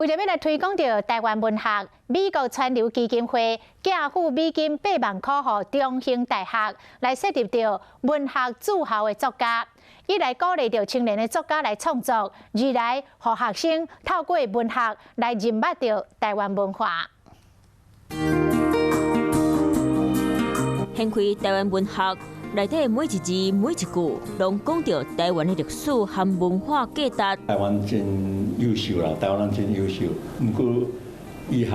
為著欲來推廣著臺灣文學，美國傳流基金會寄付美金8萬箍予中興大學，來設立著文學駐校的作家，一來鼓勵著青年的作家來創作，二來予學生透過文學來認捌著臺灣文化。掀開臺灣文學內底每一字每一句，攏講著臺灣的歷史和文化價值。臺灣真優秀啦，臺灣人真優秀。毋過醫學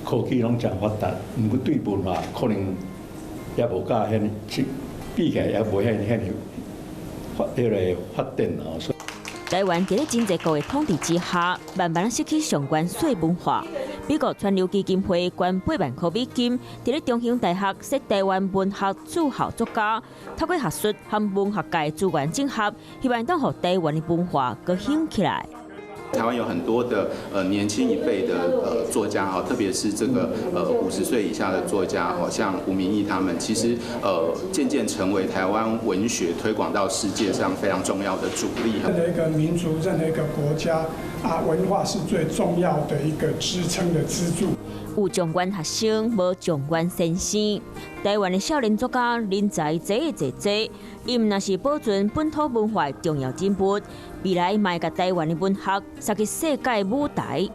科技攏誠發達，毋過對文化可能猶無佮遐爾比起來，猶無遐爾遐爾發彼个發展哦。臺灣佇咧真濟國的統治之下，慢慢失去上元素文化。美國傳流基金會捐8萬箍美金，佇咧中興大學設臺灣文學駐校作家，透過學術和文學界資源整合，希望當予臺灣的文化閣興起來。台灣有很多的年輕一輩的作家哈，特別是這個50歲以下的作家，哦，像吳明益他們，其實漸漸成為台灣文學推廣到世界上非常重要的主力。任何一個民族，任何一個國家啊，文化是最重要的一個支撐的支柱。有狀元學生，無狀元先生。臺灣的少年作家人才濟濟濟，伊毋但是保存本土文化的重要人物，未來嘛會共臺灣的文學殺去世界舞台。